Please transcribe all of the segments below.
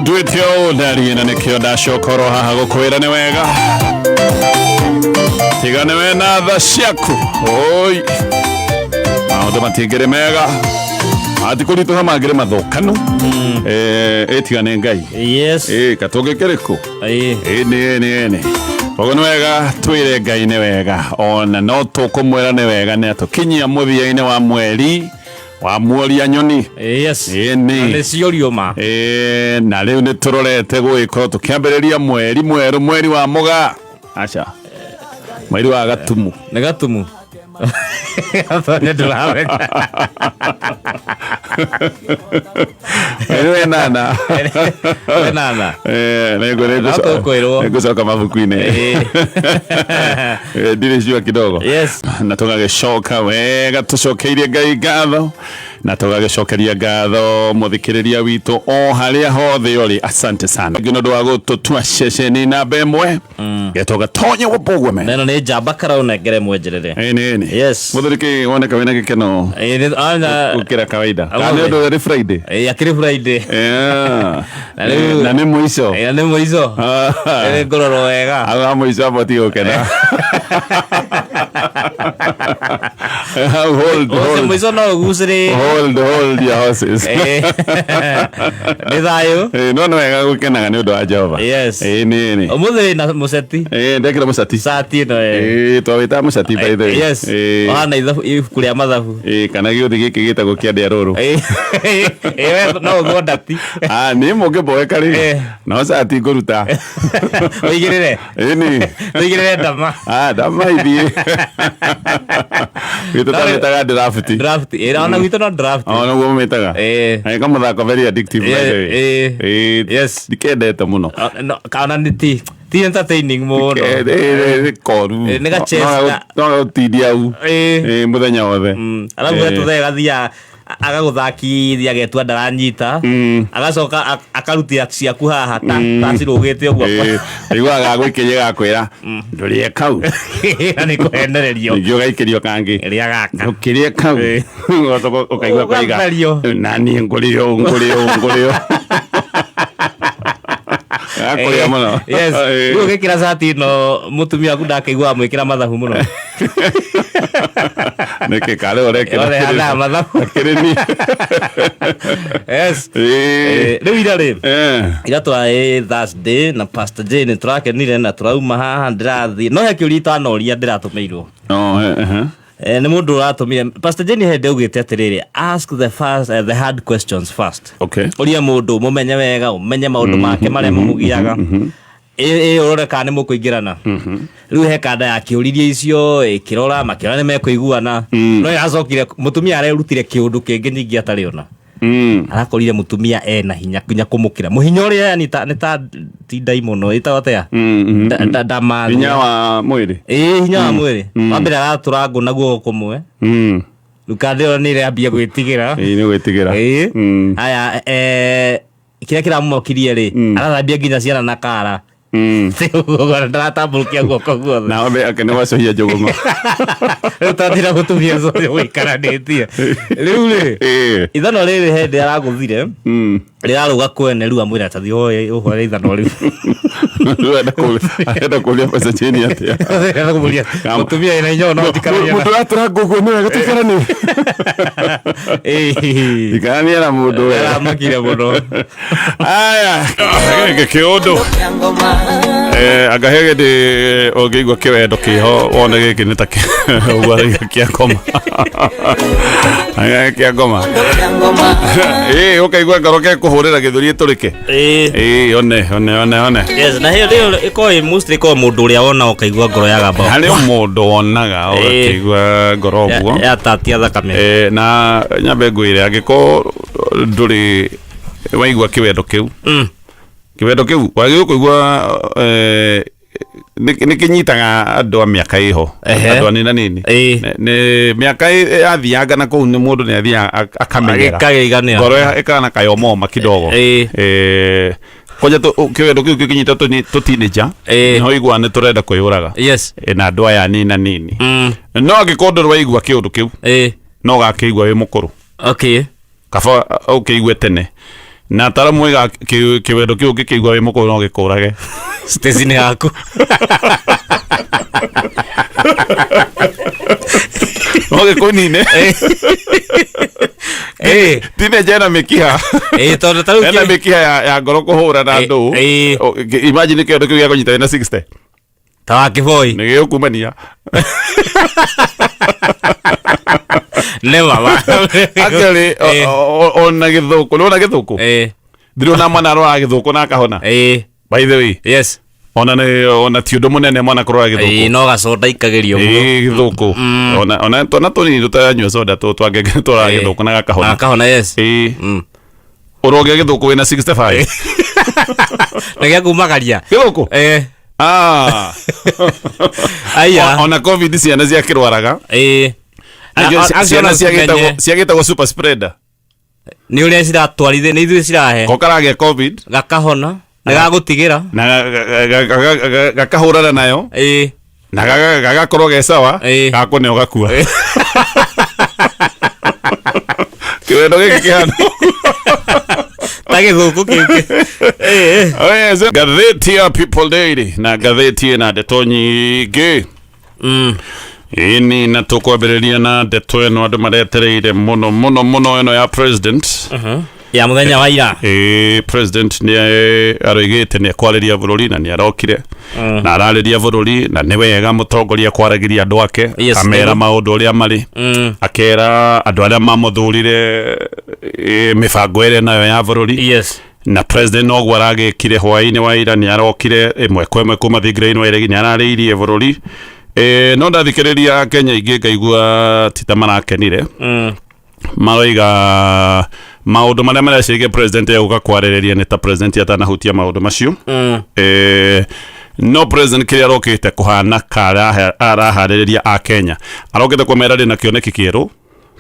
Nduĩte ũũ ndariĩ na nĩkĩo ndacokorwo haha gũkwĩra nĩ wega. Tiga nĩwe na tha ciaku. Oi. Maũndũ matingĩrĩ mega. Matikũritũha mangĩrĩ mathũkanu. Ĩtiga nĩ Ngai. Yes. Ĩ katũngĩkĩrĩ kũ? Ĩĩ. Ĩni ĩni ĩni. Koguo nĩ wega twĩre Ngai nĩ wega ona no tũkũmwĩra nĩ wega nĩ atũkinyia mũthia-inĩ wa mweri wa muoria nyoni. Yes. Ĩni. Na nĩcio riũma. Ĩĩ, na rĩu nĩ tũrorete gũgĩkorwo tũkĩambĩrĩria mweri mwerũ mweri wa mũgaa aca mweri wa gatumu. Nĩ gatumu. Nĩ ndĩramenya. Mweri wa ĩnana. Ĩnana. Eh, No tũkwĩrwo. nĩngũcoka mabuku-inĩ. Ĩĩ. Eh, ndirĩ sure kidogo. Yes. Na tũgagĩcoka wega tũcokeirie Ngai ngatho na tũgagĩcokeria ngatho mũthikĩrĩria witũ o harĩa hothe ũrĩ. Asante sana nĩ ũndũ wa gũtũtua ceceni namba ĩmwe getwo Gatonya Wabogweme. Neno nĩ njamba karaũnengere mwenjerere. Ĩni ĩni. Yes. Mũthuri kĩ woneka wĩna gĩkeno Ĩĩ, gũkĩra kawaida. Ũmũthĩ. Kana nĩ ũndũ ũrĩ Friday. Ĩĩ, akĩrĩ Friday. Yeah. Na rĩu- Na nĩ mũico. Ĩĩ, na nĩ mũico. Nĩ ngũrorwo wega. Hau ha mũico aboti gũkena. Hold, Ũcio hold. mũico no ũgucĩrĩrie. Hold, hold your horses. Ĩĩ. Nĩ thayũ. No nĩ wega gũkenaga nĩ ũndũ wa Jehova. Yes. Ĩĩ, nĩ nĩ. Ũmũthĩ wĩna mũceti. Ĩĩ, ndekĩra mũcati. Cati ĩno ĩĩ. Ĩĩ, twawĩtaga mũcati by the way. Yes. Ĩĩ. Ũhana ibuku rĩa mathabu. Ĩĩ, kana gĩũthi gĩkĩ gĩtagwo kĩa ndĩa rũrũ. Ĩĩ, ĩĩ, we no ũthondati. Ah, niĩ mũngĩmboeka rĩ, no cati ngũruta. Ũigĩrĩre. Ĩni. Ũigĩrĩre ndama. Ah, ndama ithiĩ. Gwitũ twamĩtaga draft. Draft. Ĩĩ, ona gwitũ no draft. Oh, noguo mũmĩtaga? Ĩĩ. Na ĩka mũthako very addictive by the way. Ĩĩ. Ĩĩ. Yes. Ndikendete mũno. No, kana nĩ ti entertaining mũno. Nĩ koru. Nĩ ga chess No gagũtindia au. Ĩĩ. Ĩĩ, mũthenya wothe. Arabu Ĩĩ. gatũthee gathiaga agagũthakithia agetua ndaranyita agacoka akarutia ciaku haha ta cirũgĩte ũguo. Ĩĩ, iguaga gagũikĩria gakwĩra ndũrĩe kau. Na nĩ kũhenererio. Ningĩ ũgaikĩrio kangĩ. Rĩa gaka. Ndũkĩrĩe kau. Ũgacoka ũkaigua kwaiga Ũgathario. na niĩ ngũrĩo ngũrĩo ngũrĩo. Gakũrĩa mũno. Yes. Ĩĩ. Rĩu ũgĩkĩra cati ĩno mũtumia waku ndakĩigua amwĩkĩra mathabu mũno. Nĩkĩ karĩ ũrekĩra? Yothe hanaga mathabu. Akĩrĩ niĩ. Yes. Ĩĩ. Rĩu ira rĩ ira twarĩ Thursday na Pastor Jane tũrakenire na tũrauma haha ndĩrathiĩ no he kĩũria itanoria ndĩratũmĩirwo. Oh, eh, eh. Nĩ mũndũ ũratũmire Pastor Jane hĩndĩ augĩte atĩrĩrĩ, ask the first, the hard questions first. Okay. Ũria mũndũ ũmũmenye wega ũmenye maũndũ make marĩa mamũgiaga ĩ ũrore kana nĩ mũkũingĩrana. Rĩu he kanda yakĩũririe icio ĩkĩrora makĩona nĩ mekũiguana no ĩracokire mũtumia arerutire kĩũndũ kĩngĩ nyingĩ atarĩ ona. Arakorire mũtumia ena hinya nginya kũmũkĩra mũhinya ũrĩa yani ta nĩ ta ti ndaimono ĩtagwo atĩa? Ndamathia. Hinya wa mwĩrĩ. Ĩĩ, hinya wa mwĩrĩ wa mbere aratũra ngũ na guoko kũmwe. Rĩu kanda ĩyo nĩ ĩrambia gwĩtigĩra. Ĩĩ, nĩ gwĩtigĩra. Ĩĩ. Haya, kĩrĩa kĩramũmokirie rĩ, arathambia nginya ciana na kara. Ndaratambũrũkia guoko guothe. Na ombe ake nĩ gwacũhia njũgũma. Rĩu tatira mũtumia ũcio ũikaranĩtie rĩu rĩ ithanwa rĩrĩ hĩndĩ aragũthire rĩrarũga kwene rĩu amwĩra tathi ũhore ithanwa rĩu. Rĩu arenda kũria mbeca chini atĩa? Arenda kũmũria, mũtumia ena inyoo no ndikarania Mũndũ ũratũra ngũkũ nĩ wega tũikaranie. Ikarania na mũndũ wega. Aramakire mũno. Aya, gĩkĩ kĩũndũ. Anga he hĩndĩ ũngĩigua kĩwendo kĩho wone gĩkĩ nĩ ta ũguo arauga kĩa ngoma. Anga kĩa ngoma. Ĩĩ, ũkaigua ngoro kekũhũrĩra gĩthũri ĩtũrĩke. Ĩĩ, one one one one. Yes, na hiyo rĩu ĩkorwo ĩ mostly ĩkorwo mũndũ ũrĩa wona ũkaigua ngoro yagamba. Harĩ o mũndũ wonaga ũgakĩigua ngoro ũguo. Yatatia thakame. Na nyambe ngwĩre angĩkorwo ndũrĩ waigua kĩwendo kĩu kĩwendo kĩu wagĩrĩirwo kũigua nĩ kĩnyitaga andũ a mĩaka ĩho andũ anini anini. Nĩ mĩaka yathianga na kũu nĩ mũndũ nĩ athiaga akamenyera. Agĩkagĩiganĩra. Ngoro ĩkana kayomoma kidogo. Kwanja kĩwendo kĩu kĩkĩnyita tũtinĩnja nĩho ũiguaga nĩ tũrenda kwĩyũraga. Na andũ aya anini anini no angĩkorwo ndũrĩ waigua kĩũndũ kĩu no ũgakĩigua wĩ mũkũrũ. Kaba ũkĩigue tene. Na ataramu moigaga kĩwendo kĩu ũngĩkĩigua wĩ mũkũrũ no gĩkũrage. Stacy nĩ yaku. No gĩkũnine. Ĩĩ. Teenager ena mĩkiha. Ĩĩ, tondũ ta rĩu Ena mĩkiha ya ngoro kũhũra na Ĩĩ, ndũ. ĩĩ. Imagine kĩwendo kĩu gĩakũnyita wĩna 60. Ta wa kĩboi. Nĩ gĩgũkumania. Never. Actually, ona gĩthũkũ, nĩwona gĩthũkũ? Ĩĩ. Ndirona mwana arwara gĩthũkũ na akahona. Ĩĩ. By the way, Yes. ona nĩ ona ti ũndũ mũnene mwana kũrwara Ĩĩ, gĩthũkũ. no gacoda ikagĩrio mũno. Ĩĩ, gĩthũkũ. Ona twana tũnini tũtaranyua soda twangenge tũrwara Ĩĩ. gĩthũkũ na gakahona. Akahona, yes. Ĩĩ. Mm. Ũrogĩa gĩthũkũ wĩna 65. Na gĩa kumagaria. Gĩthũkũ? Ĩĩ. Ah. Aya. Ona COVID ciana ciakĩrwaraga. Ĩĩ. Na- Acio acio ciana ona tumenye ciagĩtagwo super spreader. Nĩ ũrĩa ciratwarithia, nĩ ithuĩ cirahe. Ko karagĩa COVID Gakahona. Nĩ gagũtigĩra. na gakahũrana nayo Ĩĩ. na gagakorwo ge sawa, Ĩĩ. gakũne ũgakua. Kĩwendo gĩkĩ kĩhana Ta gĩthũkũ kĩu. Ĩĩ. Oh, yes. Ngathĩti ya People Daily na ngathĩti ĩna ndeto nyingĩ. Ĩni na tũkwambĩrĩria na ndeto ĩno andũ maretereire mũno mũno mũno, ĩno ya president. Ya mũthenya wa ira. Ĩĩ, president nĩ aroigĩte nĩ ekwarĩria bũrũri na nĩ arokire na ararĩria bũrũri, na nĩ wega mũtongoria kwaragĩria andũ ake, amera maũndũ ũrĩa marĩ, akera andũ arĩa mamũthurire mĩbango ĩrĩa nayo ya bũrũri. Na president noguo aragĩkire hwaĩ-inĩ wa ira, nĩ arokire ĩmwe kwa ĩmwe kuma thingira-inĩ wa iregi, nĩ ararĩirie bũrũri. No ndathikĩrĩria Kenya ingĩ ngaigua ti ta marakenire. Maroiga maũndũ marĩa mareciririe president egũka kwarĩrĩria nĩ ta president atanahutia maũndũ macio. No president kĩrĩa arokĩte kũhana ka araharĩrĩria a Kenya, arokĩte kũmera ndĩ na kĩoneki kĩerũ,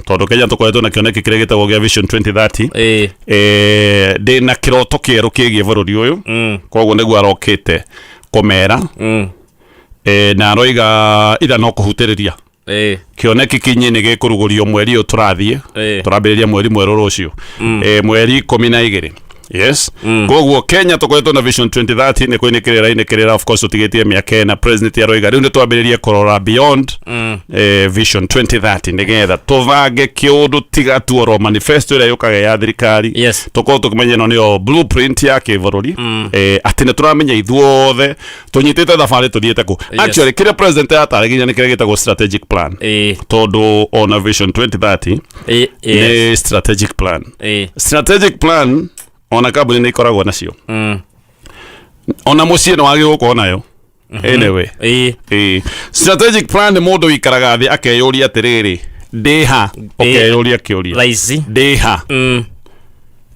tondũ Kenya tũkoretwo na kĩoneki kĩrĩa gĩtagwo gĩa Vision 2030. Ĩĩ. Ndĩ na kĩroto kĩerũ kĩgiĩ bũrũri ũyũ. Koguo nĩguo arokĩte kũmera. Na aroiga ira no kũhutĩrĩria Ĩĩ. kĩoneki kinyi nĩ gĩkũrugũrio mweri ũyũ tũrathiĩ. Ĩĩ. Tũrambĩrĩria mweri mwerũ rũciũ, mweri 12. Yes. Koguo Kenya tũkoretwo na Vision 2030 nĩ kũinĩkĩrĩra inĩkĩrĩra, of course tũtigĩtie mĩaka ĩna. President aroiga rĩu nĩ twambĩrĩrie kũrora beyond Vision 2030 nĩgetha tũbange kĩũndũ tiga tuoro manifesto ĩrĩa yũkaga ya thirikari. Tũkorwo tũkĩmenya ĩno nĩyo blueprint ya kĩbũrũri, atĩ nĩ tũramenya ithuothe tũnyitĩte thabarĩ tũthiĩte kũ. Actually, kĩrĩa president ataragĩria nĩ kĩrĩa gĩtagwo strategic plan, tondũ ona Vision 2030 Ĩĩ. nĩ strategic plan. Ĩĩ. Strategic plan ona kambuni nĩ ikoragwo nacio, ona mũciĩ nĩ wagĩrĩirwo gũkorwo nayo anyway. Ĩĩ. Ĩĩ. Strategic plan nĩ mũndũ wĩikaraga thĩ akeyũria atĩrĩrĩ, ndĩ ha? Ũkeyũria kĩũria, Thaa ici. ndĩ ha?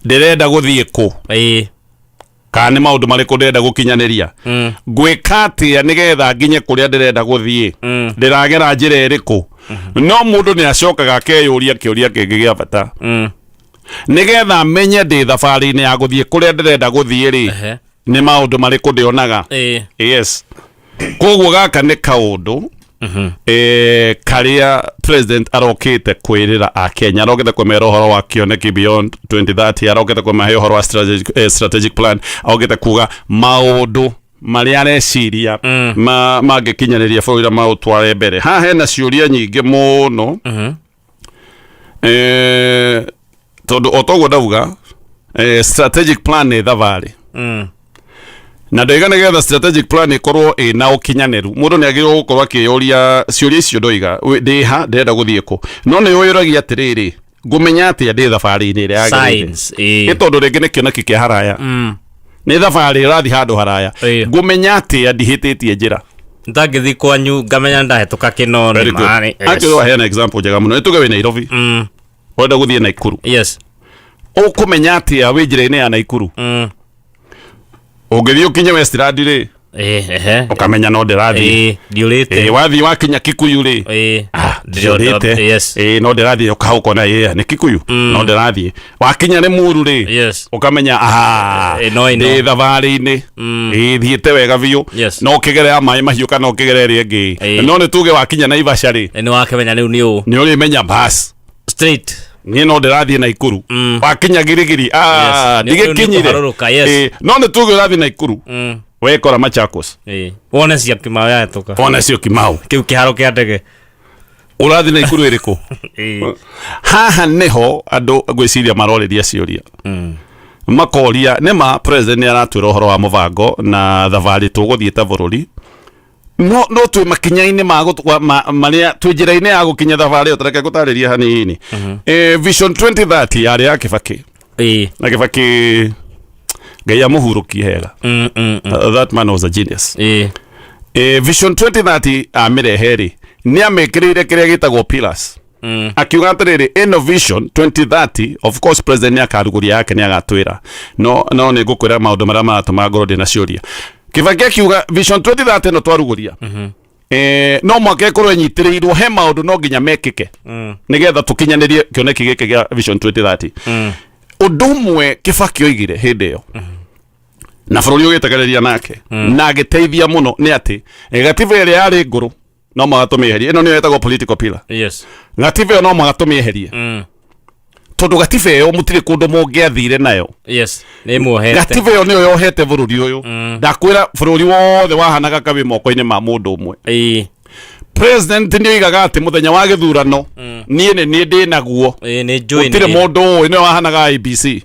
Ndĩrenda gũthiĩ kũ? Ĩĩ. Kana nĩ maũndũ marĩkũ ndĩrenda gũkinyanĩria? Ngwĩka atĩa nĩgetha nginye kũrĩa ndĩrenda gũthiĩ? Ndĩragera njĩra ĩrĩkũ? No mũndũ nĩ acokaga akeyũria kĩũria kĩngĩ gĩa bata, nĩgetha menye ndĩ thabarĩ-inĩ ya gũthiĩ kũrĩa ndĩrenda gũthiĩ rĩ, nĩ maũndũ marĩkũ ndĩonaga? Ĩĩ. Yes. Koguo gaka nĩ kaũndũ karĩa president arokĩte kwĩrĩra akenya, arokĩte kũmera ũhoro wa kĩoneki beyond 2030, arokĩte kũmahe ũhoro wa strategic plan, arokĩte kuga maũndũ marĩa areciria mangĩkinyanĩria bũrũri na maũtware mbere. Haha hena ciũria nyingĩ mũno, tondũ o toguo ndauga, strategic plan nĩ thabarĩ, na ndoiga nĩgetha strategic plan ĩkorwo ĩna ũkinyanĩru, mũndũ nĩ agĩrĩirwo gũkorwo akĩyũria ciũria icio ndoiga, ndĩ ha? Ndĩrenda gũthiĩ kũ? No nĩ ũyũragia atĩrĩrĩ, ngũmenya atĩa ndĩ thabarĩ-inĩ ĩrĩa yagĩrĩire? Signs. Ĩĩ. Nĩ tondũ rĩngĩ nĩ kĩoneki kĩa haraya, nĩ thabarĩ ĩrathiĩ handũ haraya. Ngũmenya atĩa ndihĩtĩtie njĩra? Ndangĩthiĩ kwanyu ngamenya ndahĩtũka kĩno nĩ Very good. maĩ. Actually, waheana example njega mũno. Nĩ tuge wĩ Nairobi, ũrenda gũthiĩ Naikuru. Ũkũmenya atĩa wĩ njĩra-inĩ ya Naikuru? Ũngĩthiĩ ũkinye Westland rĩ, Ĩĩ, ehe. ũkamenya no ndĩrathiĩ. Ĩĩ, ndiũrĩte. Ĩĩ, wathiĩ wakinya Kikuyu rĩ, Ĩĩ. ndiũrĩte. Ĩĩ, no ndĩrathiĩ, ũkaha ũkona ĩĩ nĩ Kikuyu, no ndĩrathiĩ. Wakinya nĩ Muru rĩ, ũkamenya Ĩĩ, no ĩno. ndĩ thabarĩ-inĩ, ĩĩ thiĩte wega biũ. No ũkĩgerera maĩ mahiũ kana ũkĩgerera ĩrĩa ĩngĩ. No nĩ tuge wakinya Naivasha rĩ, Ĩĩ, nĩ wakĩmenya rĩu nĩ ũũ. nĩ ũrĩmenya bas Straight. Niĩ no ndĩrathiĩ Naikuru. Wakinya Girigiri, ah, Yes. Nĩ- ndigĩkinyire. nĩ kũharũrũka, yes. No nĩ tuge ũrathiĩ Naikuru, wekora Machakos. Wone Syokimau yahĩtũka. Wone Syokimau. Kĩu kĩharo kĩa ndege. Ũrathiĩ Naikuru ĩrĩkũ? Haha nĩho andũ ngwĩciria marorĩria ciũria, makoria nĩma president nĩ aratwĩra ũhoro wa mũbango na thabarĩ tũgũthiĩ ta bũrũri, no twĩ makinya-inĩ ma marĩa twĩ njĩra-inĩ ya gũkinya thabarĩ ĩyo. Tareke ngũtarĩrie hanini. Vision 2030 yarĩ ya Kibaki, na Kibaki, Ngai amũhurũkie hega. That man was a genius. Vision 2030 amĩrehe rĩ, nĩ amĩkĩrĩire kĩrĩa gĩtagwo pillars. Akiuga atĩrĩrĩ, ĩno Vision 2030, of course president nĩ akarugũria yake, nĩ agatwĩra, no nĩ ngũkwĩra maũndũ marĩa maratũma ngorwo ndĩ na ciũria. Kibaki akiuga Vision 2030 ĩno twarugũria, no mwaka ĩkorwo ĩnyitĩrĩirwo he maũndũ no nginya mekĩke nĩgetha tũkinyanĩrie kĩoneki gĩkĩ gĩa Vision 2030. Ũndũ ũmwe Kibaki oigire hĩndĩ ĩyo na bũrũri ũgĩtegereria nake na agĩteithia mũno nĩ atĩ gatiba ĩrĩa yarĩ ngũrũ no mũhaka tũmĩeherie. Ĩno nĩyo ĩtagwo political pillar. Gatiba ĩyo no mũhaka tũmĩeherie, tondũ gatiba ĩyo mũtirĩ kũndũ mũngĩathire nayo. Yes, nĩ muohete. Gatiba ĩyo nĩyo yohete bũrũri ũyũ. Ndakwĩra, bũrũri wothe wahanaga kabi moko-inĩ ma mũndũ ũmwe. President nĩ oigaga atĩ mũthenya wa gĩthurano niĩ nĩ niĩ ndĩ naguo. Ĩĩ, nĩ njũĩ. Gũtirĩ mũndũ ũĩ, nĩwe wahanaga IEBC.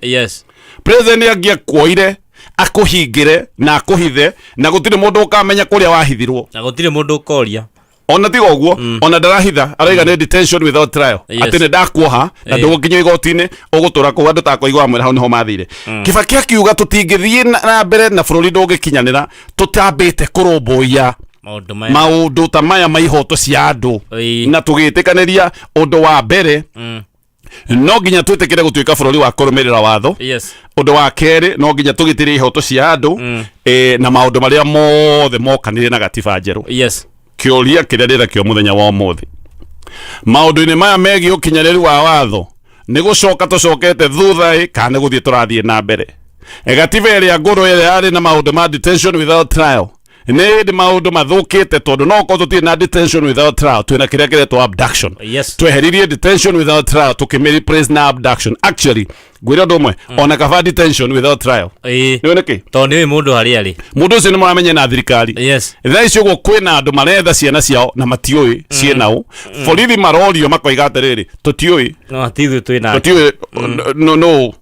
President angĩakuoire akũhingĩre na akũhithe, na gũtirĩ mũndũ ũkamenya kũrĩa wahithirwo. Na gũtirĩ mũndũ ũkoria. Ona tiga ũguo, ona ndarahitha, araiga nĩ detention without trial. Atĩ nĩ ndakuoha na ndũgũkinyio igoti-inĩ, ũgũtũra kũu andũ takũigua mwĩra hau nĩho mathire. Kibaki akiuga tũtingĩthiĩ na mbere na bũrũri ndũngĩkinyanĩra tũtambĩte kũrũmbũiya maũndũ maya, maũndũ ta maya ma ihoto cia andũ. Na tũgĩtĩkanĩria ũndũ wa mbere, no nginya twĩtĩkĩre gũtuĩka bũrũri wa kũrũmĩrĩra watho. Ũndũ wa kerĩ, no nginya tũgitĩre ihoto cia andũ, na maũndũ marĩa mothe mokanire na gatiba njerũ. Kĩũria kĩrĩa ndĩrakĩo mũthenya wa ũmũthĩ, maũndũ-inĩ maya megiĩ ũkinyanĩru wa watho, nĩ gũcoka tũcokete thutha ĩ, kana nĩ gũthiĩ tũrathiĩ na mbere? Gatiba ĩrĩa ngũrũ, ĩrĩa yarĩ na maũndũ ma detention without trial, nĩ hĩndĩ maũndũ mathũkĩte, tondũ no korwo tũtirĩ na detention without trial, twĩna kĩrĩa kĩretwo abduction. Tweheririe detention without trial, tũkĩmĩ replace na abduction. Actually, ngwĩre ũndũ ũmwe, ona kaba detention without trial. Nĩ nĩkĩ? Tondũ nĩ ũĩ mũndũ harĩa arĩ. Mũndũ ũcio nĩ mũramenya na thirikari. Thaa ici ũguo kwĩna andũ maretha ciana ciao na matiũĩ ciĩnaũ. Borithi marorio makoiga atĩrĩrĩ, tũtiũĩ. No ti ithuĩ twĩ nake. Tũtiũĩ no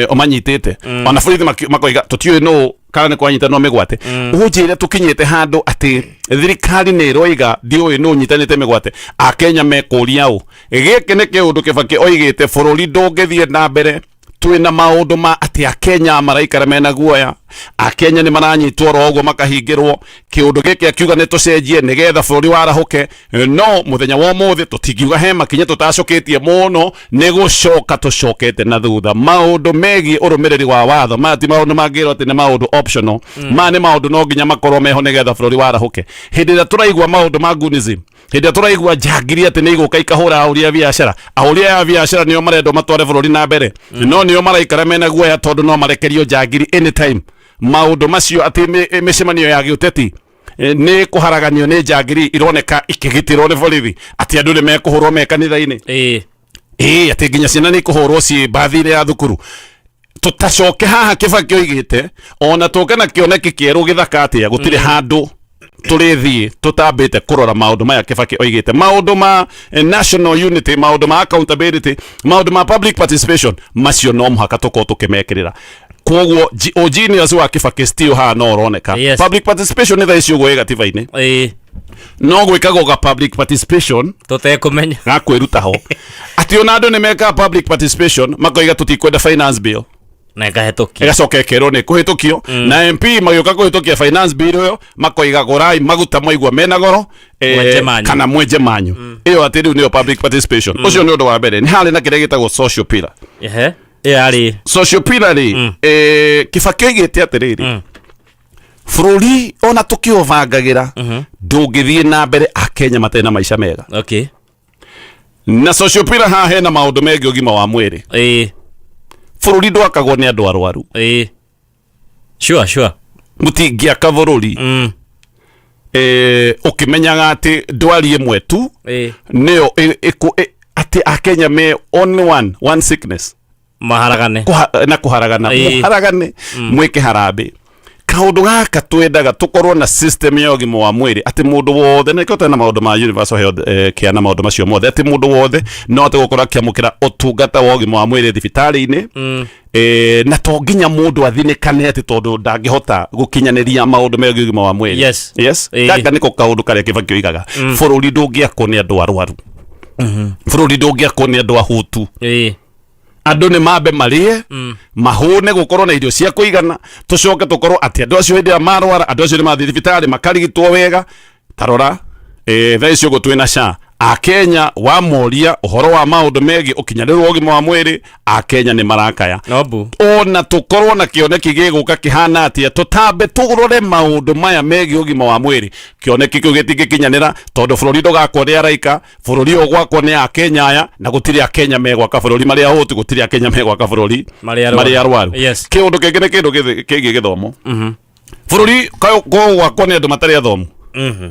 ũmanyitĩte. Ona borithi makoiga tũtiũĩ no kana nĩ kwanyitanwo mĩgwate. Ũnjĩre, tũkinyĩte handũ atĩ thirikari nĩ ĩroiga ndiũĩ nũ ũnyitanĩte mĩgwate. Akenya mekũria ũ? Gĩkĩ nĩ kĩũndũ Kĩbakĩ oigĩte bũrũri ndũngĩthiĩ na mbere twĩna maũndũ ma atĩ Akenya maraikara mena guoya, Akenya nĩ maranyitwo oro ũguo makahingĩrwo. Kĩũndũ gĩkĩ akiuga nĩ tũcenjie nĩgetha bũrũri warahũke, no mũthenya wa ũmũthĩ tũtingiuga he makinya tũtacũkĩtie mũno, nĩ gũcoka tũcokete na thutha. Maũndũ megiĩ ũrũmĩrĩri wa watho maya ti maũndũ mangĩrwo atĩ nĩ maũndũ optional. Maya nĩ maũndũ no nginya makorwo meho nĩgetha bũrũri warahũke. Hĩndĩ ĩrĩa tũraigua maũndũ ma gunism, hĩndĩ ĩrĩa tũraigua njangiri atĩ nĩ igũka ikahũra ahũri a biacara, ahũri aya a biacara nĩo marendwo matware bũrũri na mbere, no nĩo maraikara mena guoya tondũ no marekerio njangiri anytime. Maũndũ macio atĩ mĩcemanio ya gĩũteti nĩ kũharaganio nĩ njangiri ironeka ikĩgitĩrwo nĩ borithi, atĩ andũ nĩ mekũhũrwo me kanitha-inĩ, ĩĩ, atĩ nginya ciana nĩ ikũhũrwo ciĩ mbathi-inĩ ya thukuru. Tũtacoke haha Kĩbakĩ oigĩte ona tũke na kĩoneki kĩerũ gĩthaka atĩa, gũtirĩ handũ tũrĩthiĩ tũtambĩte kũrora maũndũ maya Kĩbakĩ oigĩte, maũndũ ma national unity, maũndũ ma accountability, maũndũ ma public participation. Macio no mũhaka tũkorwo tũkĩmekĩrĩra. Koguo ũgenius wa Kĩbakĩ still haha no ũroneka. Public participation nĩ thaa ici ũguo ĩ gatiba-inĩ, no gwĩkagwo ga public participation tũtekũmenya. Ga kwĩruta ho atĩ ona andũ nĩ mekaga public participation makoiga tũtikwenda finance bill, na ĩkahĩtũkio. Ĩgacoka ĩkerwo nĩ kũhĩtũkio, na MP magĩũka kũhĩtũkia finance bill ĩyo makoiga gũrai maguta mwaigua mena goro, Mwenje manyu. kana mwenje manyu. Ĩyo atĩ rĩu nĩyo public participation. Ũcio nĩ ũndũ wa mbere. Nĩ harĩ na kĩrĩa gĩtagwo social pillar. Ehe, ĩyo yarĩ? Social pillar rĩ, Kĩbakĩ oigĩte atĩrĩrĩ, bũrũri ona tũkĩũbangagĩra ndũngĩthiĩ na mbere Akenya matarĩ na maica mega. Na social pillar haha hena maũndũ megiĩ ũgima wa mwĩrĩ. Bũrũri ndwakagwo nĩ andũ arwaru. Ĩĩ, sure. Mũtingĩaka bũrũri ũkĩmenyaga atĩ ndwari ĩmwe tu nĩyo Atĩ Akenya me only one sickness. Maharagane. Na kũharagana. Mũharagane, mwĩke harambĩ. Kaũndũ gaka twendaga tũkorwo na system ya ũgima wa mwĩrĩ, atĩ mũndũ wothe, na nĩkĩo twĩna maũndũ ma universal health care na maũndũ macio mothe, atĩ mũndũ wothe no ahote gũkorwo akĩamũkĩra ũtungata wa ũgima wa mwĩrĩ thibitarĩ-inĩ, na to nginya mũndũ athinĩkane atĩ tondũ ndangĩhota gũkinyanĩria maũndũ megiĩ ũgima wa mwĩrĩ. Gaka nĩko kaũndũ karĩa Kĩbakĩ oigaga: bũrũri ndũngĩakwo nĩ andũ arwaru, bũrũri ndũngĩakwo nĩ andũ ahutu. Andũ nĩ mambe marĩe, mahũne, gũkorwo na irio cia kũigana, tũcoke tũkorwo atĩ andũ acio hĩndĩ ĩrĩa marwara, andũ acio nĩ mathiĩ thibitarĩ makarigitwo wega. Tarora, thaa ici ũguo twĩna SHA, Akenya wamoria ũhoro wa maũndũ megiĩ ũkinyanĩru wa ũgima wa mwĩrĩ, Akenya nĩ marakaya. Nobu. Ona tũkorwo na kĩoneki gĩgũka kĩhana atĩa, tũtambe tũrore maũndũ maya megiĩ ũgima wa mwĩrĩ, kĩoneki kĩu gĩtingĩkinyanĩra, tondũ bũrũri ndũgakwo nĩ araika. Bũrũri ũyũ gwakwo nĩ Akenya aya, na gũtirĩ Akenya megwaka bũrũri marĩ ahũtu, gũtirĩ Akenya megwaka bũrũri marĩ arwaru. Marĩ arwaru. Kĩũndũ kĩngĩ nĩ kĩndũ kĩgiĩ gĩthomo. Bũrũri gwakwo nĩ andũ matarĩ athomu.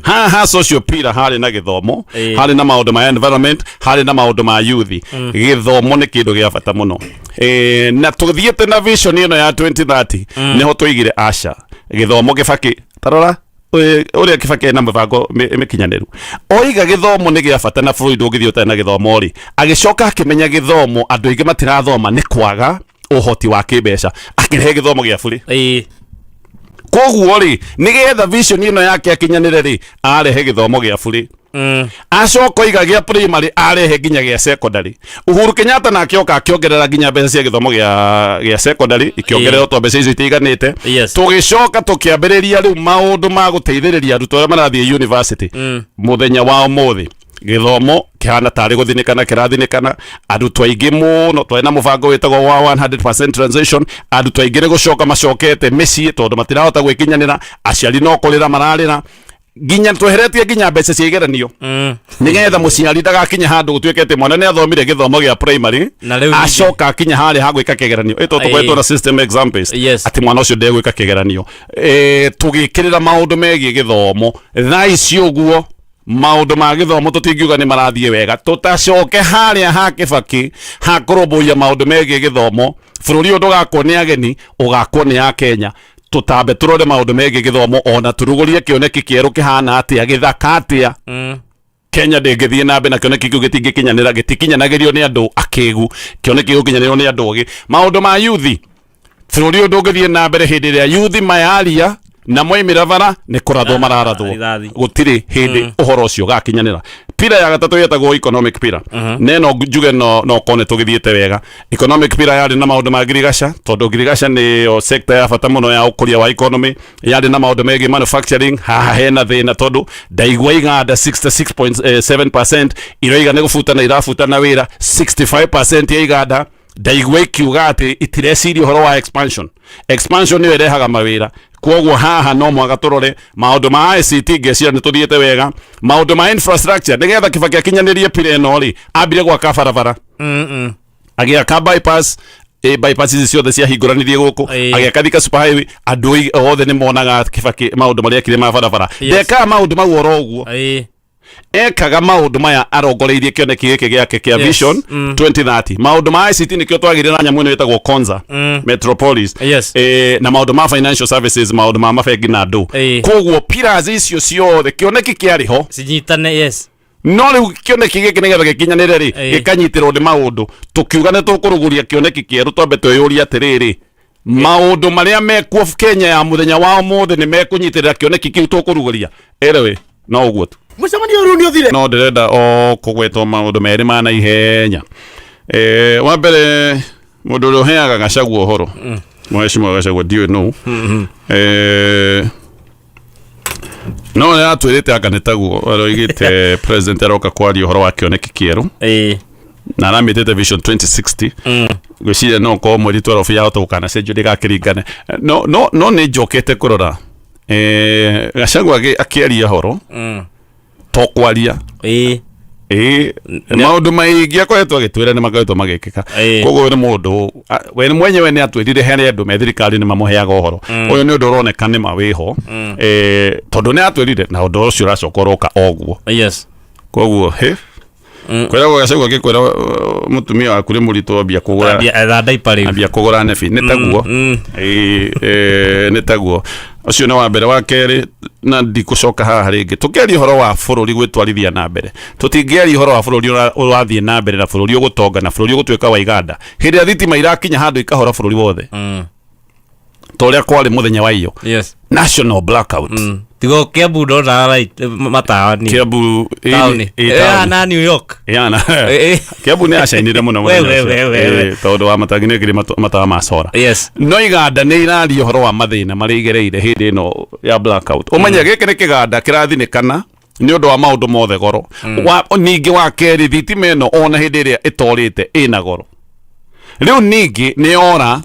Haha social pillar harĩ na gĩthomo, harĩ na maũndũ ma environment, harĩ na maũndũ ma youth. Gĩthomo nĩ kĩndũ gĩa bata mũno. Na tũthiĩte na vision ĩno ya 2030, nĩho tũigire aca gĩthomo. Kĩbakĩ, tarora ũrĩa Kĩbakĩ ena mĩbango mĩkinyanĩru. Oiga gĩthomo nĩ gĩa bata na bũrũri ndũngĩthiĩ ũtarĩ na gĩthomo rĩ, agĩcoka akĩmenya gĩthomo andũ aingĩ matirathoma nĩ kwaga ũhoti wa kĩmbeca, akĩrehe gĩthomo gĩa burĩ. Koguo rĩ, nĩgetha vision ĩno yake akinyanĩre rĩ, arehe gĩthomo gĩa burĩ. Acoka oiga gĩa primary, arehe nginya gĩa secondary. Uhuru Kenyatta nake oka akĩongerera nginya mbeca cia gĩthomo gĩa secondary, ikĩongererwo to mbeca icio itiiganĩte. Tũgĩcoka tũkĩambĩrĩria rĩu maũndũ ma gũteithĩrĩria arutwo arĩa marathiĩ university. Mũthenya wa ũmũthĩ gĩthomo kĩhana tarĩ gũthinĩkana kĩrathinĩkana. Arutwo aingĩ mũno, twarĩ na mũbango wĩtagwo wa 100% transition, arutwo aingĩ nĩ gũcoka macokete mĩciĩ tondũ matirahota gwĩkinyanĩra. Aciari no kũrĩra mararĩra, nginya tweheretie nginya mbeca cia igeranio, nĩgetha mũciari ndagakinye handũ gũtuĩke atĩ mwana nĩ athomire gĩthomo gĩa primary, Na rĩu ningĩ- acoka akinya harĩa ha gwĩka kĩgeranio ĩto tũkoretwo na system exam based, atĩ mwana ũcio ndegwĩka kĩgeranio. Tũgĩkĩrĩra maũndũ megiĩ gĩthomo. Thaa ici ũguo maũndũ ma gĩthomo tũtingiuga nĩ marathiĩ wega. Tũtacoke harĩa ha Kĩbakĩ ha kũrũmbũiya maũndũ megiĩ gĩthomo. Bũrũri ũyũ ndũgakwo nĩ ageni, ũgakwo nĩ Akenya. Tũtambe tũrore maũndũ megiĩ gĩthomo, ona tũrugũrie kĩoneki kĩerũ kĩhana atĩa, gĩthaka atĩa. Kenya ndĩngĩthiĩ na mbere na kĩoneki kĩu gĩtingĩkinyanĩra, gĩtikinyanagĩrio nĩ andũ akĩgu. Kĩoneki gĩgũkinyanĩrio nĩ andũ ogĩ. Maũndũ ma yuthi, bũrũri ũyũ ndũngĩthiĩ na mbere hĩndĩ ĩrĩa yuthi mayaria na moimĩra bara nĩ kũrathwo mararathwo. Rithathi. Gũtirĩ hĩndĩ ũhoro ũcio ũgakinyanĩra. Pillar ya gatatũ yetagwo economic pillar, na ĩno njuge no kone tũgĩthiĩte wega. Economic pillar yarĩ na maũndũ ma ngirigaca, tondũ ngirigaca nĩyo sector ya bata mũno ya ũkũria wa economy. Yarĩ na maũndũ megiĩ manufacturing. Haha hena thĩna, tondũ ndaigua iganda 66.7% iroiga nĩ gũbutana irabutana wĩra. 65% ya iganda ndaigua ikiuga atĩ itireciria ũhoro wa expansion. Expansion nĩyo ĩrehaga mawĩra, koguo haha no mwaka tũrore maũndũ ma ICT. Ngeciria nĩ tũthiĩte wega. Maũndũ ma infrastructure, nĩgetha Kĩbakĩ akinyanĩrie pillar ĩno rĩ, ambire gwaka barabara, agĩaka bypass, bypass ici ciothe ciahingũranirie gũkũ, agĩaka Thika super highway. Andũ othe nĩ monaga Kĩbakĩ maũndũ marĩa ekire ma barabara. Ndekaga maũndũ mau oro ũguo, ekaga maũndũ maya arongoreirie kĩoneki gĩkĩ gĩake kĩa vision 2030. Maũndũ ma ICT, nĩkĩo twagĩire na nyamũ ĩno ĩtagwo Konza Metropolis. Na maũndũ ma financial services, maũndũ ma mabengi na andũ. Koguo pillars icio ciothe, kĩoneki kĩarĩ ho, cinyitane, yes. No rĩu kĩoneki gĩkĩ nĩgetha gĩkinyanĩre rĩ, gĩkanyitĩrwo nĩ maũndũ. Tũkiuga nĩ tũkũrugũria kĩoneki kĩerũ, twambe twĩyũrie atĩrĩrĩ, maũndũ marĩa mekuo Kenya ya mũthenya wa ũmũthĩ nĩ mekũnyitĩrĩra kĩoneki kĩu tũkũrugũria? Anyway, no ũguo tu. Mũcemanio rĩu nĩ ũthire. No ndĩrenda o kũgwetwo maũndũ merĩ ma naihenya. Wa mbere, mũndũ ũrĩa ũheaga Gachagua ũhoro, Mheshimiwa Gachagua, ndiũĩ nũ, no ũrĩa atwĩrĩte anga nĩ taguo aroigĩte president aroka kwaria ũhoro wa kĩoneki kĩerũ, na aramĩtĩte Vision 2060. Ngwĩciria no korwo mweri 12 yahota gũkanacenjio ndĩgakĩringane. No nĩ njokete kũrora, Gachagua akĩaria ũhoro, to kwaria. Ĩĩ, maũndũ maingĩ akoretwo agĩtwĩra nĩ makoretwo magĩkĩka. Koguo nĩ mũndũ we mwenyewe nĩ atwĩrire harĩ andũ me thirikari nĩ mamũheaga ũhoro ũyũ. Nĩ ũndũ ũroneka nĩ ma wĩho, tondũ nĩ atwĩrire na ũndũ ũcio ũracoka ũroka oguo. Koguo he Kwĩragwo gacau gagĩkwĩra mũtumia waku nĩ mũritũ, ambia kũgũra. Etha diaper rĩu. Ambia kũgũra nebi nĩ taguo. Ĩĩ, nĩ taguo. Ũcio nĩ wa mbere. Wa kerĩ, na ndikũcoka haha rĩngĩ, tũkĩaria ũhoro wa bũrũri gwĩtwarithia na mbere, tũtingĩaria ũhoro wa bũrũri ũrathiĩ na mbere na bũrũri ũgũtonga na bũrũri ũgũtuĩka wa iganda hĩndĩ ĩrĩa thitima irakinya handũ ikahora bũrũri wothe ta ũrĩa kwarĩ mũthenya wa iyo national blackout. Tigo Kiambu ndona right matawa-ni. Kiambu Taũni. Ĩ, taũni. Na New York. Yana. Eh. Kiambu nĩ yacainire mũno We, mũthenya we, ũcio. we, we, we. Tondũ wa matangi nĩ kĩrĩ matawa ma cora. No iganda nĩ iraria ũhoro wa mathĩna marĩa igereire hĩndĩ ĩno ya blackout. Ũmenye gĩkĩ nĩ kĩganda kĩrathinĩkana nĩ ũndũ wa maũndũ mothe goro. Ningĩ wa kerĩ, thitima ĩno ona hĩndĩ ĩrĩa ĩtorĩte ĩna goro. Rĩu ningĩ nĩ yora,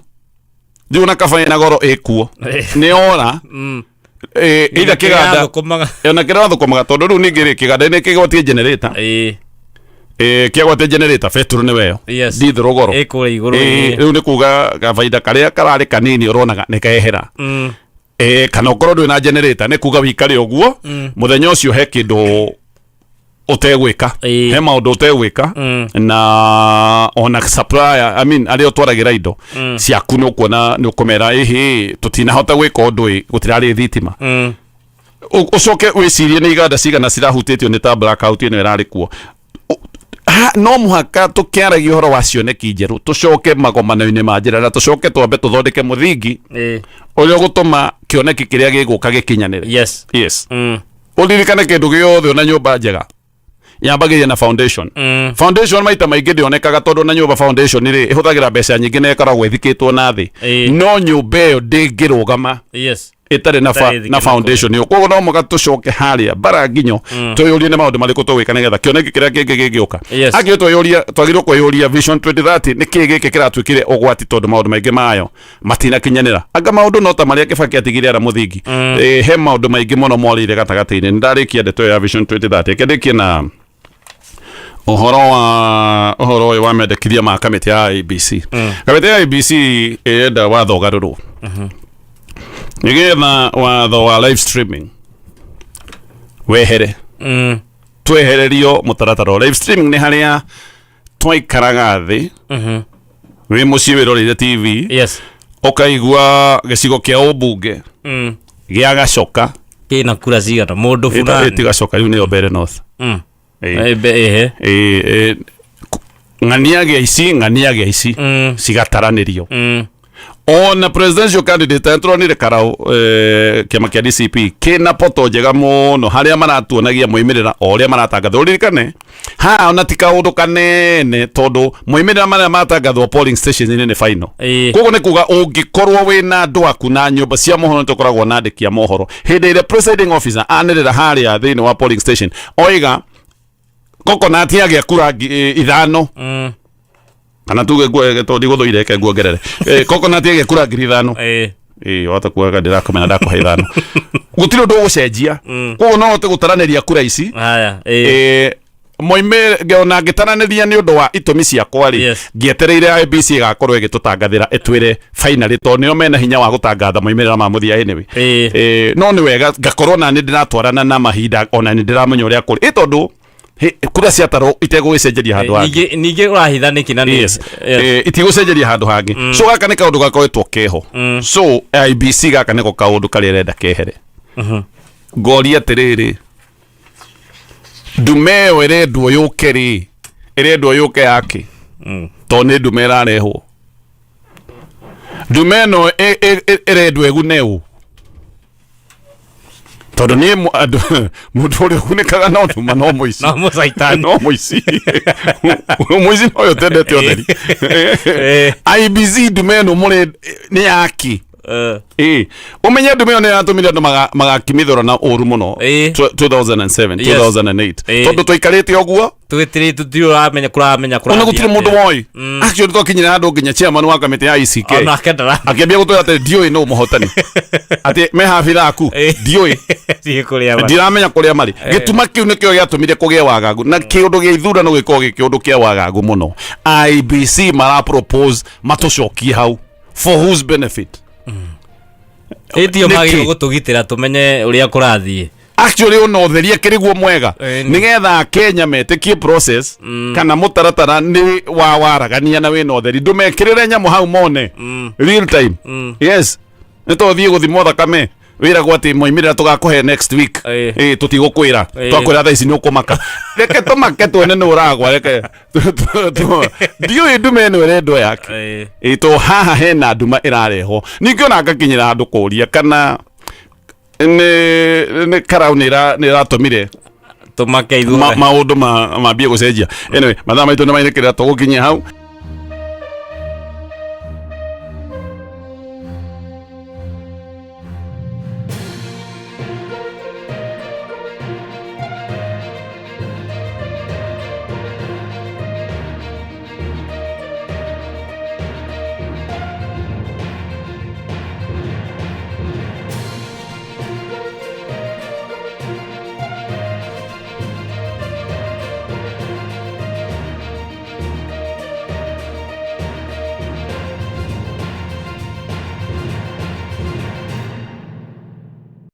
rĩu na kaba ĩna goro ĩkuo nĩ yora. Either kĩganda Thũkũmaga. Ona kĩrĩa thũkũmaga, tondũ rĩu ningĩ rĩ, kĩganda nĩ kĩgwatie generator. Kĩagwatie generator, betũrũ nĩ weyo. Ndithũrũ goro. Ĩ kũrĩa igũrũ. Rĩu nĩ kuga gabaida karĩa kararĩ kanini ũronaga nĩ kehera. Kana ũkorwo ndwĩ na generator, nĩ kuga wikare ũguo mũthenya ũcio, he kĩndũ ũtegwĩka. He maũndũ ũtegwĩka na ona supplier, I mean, arĩa ũtwaragĩra indo ciaku, nĩ ũkuona nĩ ũkũmera ĩhĩ, tũtinahota gwĩka ũndũ ĩ, gũtirarĩ thitima. Ũcoke wĩcirie nĩ iganda cigana cirahutĩtio nĩ ta blackout ĩno ĩrarĩ kuo. No mũhaka tũkĩaragia ũhoro wa cioneki njerũ, tũcoke magomano-inĩ ma njĩra na tũcoke twambe tũthondeke mũthingi ũrĩa ũgũtũma kĩoneki kĩrĩa gĩgũka gĩkinyanĩre. Yes. Ũririkane kĩndũ gĩothe, ona nyũmba njega yambagĩrĩria na foundation. Foundation maita maingĩ ndĩonekaga, tondũ na nyũmba foundation rĩ, ĩhũthagĩra mbeca nyingĩ na ĩkoragwo ĩthikĩtwo na thĩ. No nyũmba ĩyo ndĩngĩrũgama ĩtarĩ na, Ĩtarĩ thike na foundation ĩyo. Koguo no mũhaka tũcoke harĩa mbara nginyo, twĩyũrie nĩ maũndũ marĩkũ tũgwĩka nĩgetha kĩoneki kĩrĩa kĩngĩ gĩgĩũka. Angĩ twĩyũria, twagĩrĩirwo kwĩyũria Vision 2030 nĩ kĩĩ gĩkĩ kĩratuĩkire ũgwati, tondũ maũndũ maingĩ mayo matinakinyanĩra, anga maũndũ no ta marĩa Kĩbaki atigire ara mũthingi. He maũndũ maingĩ mũno morĩire gatagatĩ-inĩ. Nĩ ndarĩkia ndeto ĩyo ya Vision 2030, reke ndĩkie na ũhoro ũyũ wa mendekithia ma kamĩtĩ ya IEBC. Kamĩtĩ ya IEBC ĩrenda watho ũgarũrwo nĩgetha watho wa live streaming wehere. Twehererio mũtaratara wa live streaming, nĩ harĩa twaikaraga thĩ wĩ mũciĩ wĩroreire TV, ũkaigua gĩcigo kĩa ũmbunge gĩa Gacoka Kĩna kura cigana mũndũ fulani. Ti Gacoka, rĩu nĩyo Mbere North. Ehe. Ng'ania gĩa ici, ng'ania gĩa ici, cigataranĩrio. Ona presidential candidate nĩtũronire karau, kĩama kĩa DCP kĩna poto njega mũno harĩa maratuonagia moimĩrĩra o ũrĩa maratangatha. Ũririkane haha ona ti kaũndũ kanene, tondũ moimĩrĩra marĩa matangathwo polling station-inĩ nĩ final. Koguo nĩ kuga ũngĩkorwo wĩna andũ aku na nyũmba cia mohoro, nĩ tũkoragwo na andĩki a mohoro, hĩndĩ ĩrĩa presiding officer anĩrĩra harĩa thĩinĩ wa polling station oiga Coconut agĩa kura 5,000, kana tuge tondũ ndigũthũire, reke nguongerere. Coconut agĩa kura 5,000. Ĩĩ, wahota kugaga ndĩrakũmena, ndakũhe 5, gũtirĩ ũndũ ũgũcenjia. Koguo no hote gũtaranĩria kura ici. Haya. Moime ona ngĩtaranĩria nĩ ũndũ wa itũmi ciakwa rĩ, ngĩetereire IEBC ĩgakorwo ĩgĩtũtangathĩra ĩtwĩre finally, tondũ nĩo mena hinya wa gũtangatha moimĩrĩra ma mũthia anyway. No nĩ wega ngakorwo na nĩ ndĩratwarana na mahinda, ona nĩ ndĩramenya ũrĩa kũrĩ, tondũ kura ciatarwo itegũgĩcenjeria handũ hangĩ. Ningĩ ũrahitha nĩkĩ na nĩ Itigũcenjeria handũ hangĩ. So gaka nĩ kaũndũ gakoretwo keho. So IEBC gaka nĩko kaũndũ karĩa ĩrenda kehere. Ngoria atĩrĩrĩ, ndume ĩyo ĩrendwo yũke rĩ, ĩrendwo yũke yake? Tondũ nĩ ndume ĩrarehwo, ndume ĩno ĩrendwo ĩgune ũ? Tondũ niĩ mũndũ ũrĩa ũgunĩkaga no nduma no mũici. No mũcaitani. No mũici, mũici noyo ũtendete ũtheri. IEBC, ndume ĩno mũrĩ nĩ yaki? Ĩ ũmenye ndume ĩyo nĩ yatũmire andũ magakimithũra na ũru mũno 2007, 2008, tondũ twaikarĩte ũguo. Tũgĩtirĩ tũtirĩ ũramenya kũramenya. Ona gũtirĩ mũndũ woĩ. Actually twakinyire handũ nginya chairman wa kamĩtĩ ya ICK onake ndara akĩambia gũtwĩra atĩ ndiũĩ nũ mũhotani, atĩ me habitha aku ndiũĩ. Thiĩ kũrĩa marĩ. Ndiramenya kũrĩa marĩ. Gĩtuma kĩu nĩkĩo gĩatũmire kũgĩe wagagu, na kĩũndũ gĩa ithurano gĩkorwo gĩ kĩũndũ kĩa wagagu mũno. IEBC mara propose matũcokie hau for whose benefit? Ĩtio Nĩkĩ? magĩrĩirwo gũtũgitĩra tũmenye ũrĩa kũrathiĩ. Actually ona ũtheria kĩrĩguo mwega, nĩgetha Kenya metĩkie process kana mũtaratara nĩ wa waragania na wĩna ũtheri. Ndũmekĩrĩre nyamũ hau mone real time. Yes, nĩ tũthiĩ gũthimwo thakame, wĩragwo atĩ moimĩrĩra tũgakũhe next week. Ĩ tũtigũkwĩra. Twakwĩra thaa ici nĩ ũkũmaka. Reke tũmake tuone nĩ ũragwa. Reke ndiũĩ ndume ĩno ĩrendwo yake. Ĩ to haha hena nduma ĩrarehwo. Ningĩ ona ngakinyĩra handũ kũria kana nĩ karau nĩ ĩratũmire tũmake ithuothe maũndũ mambie gũcenjia. Anyway, mathaa maitũ nĩ mainĩkĩrĩra, tũgũkinyia hau.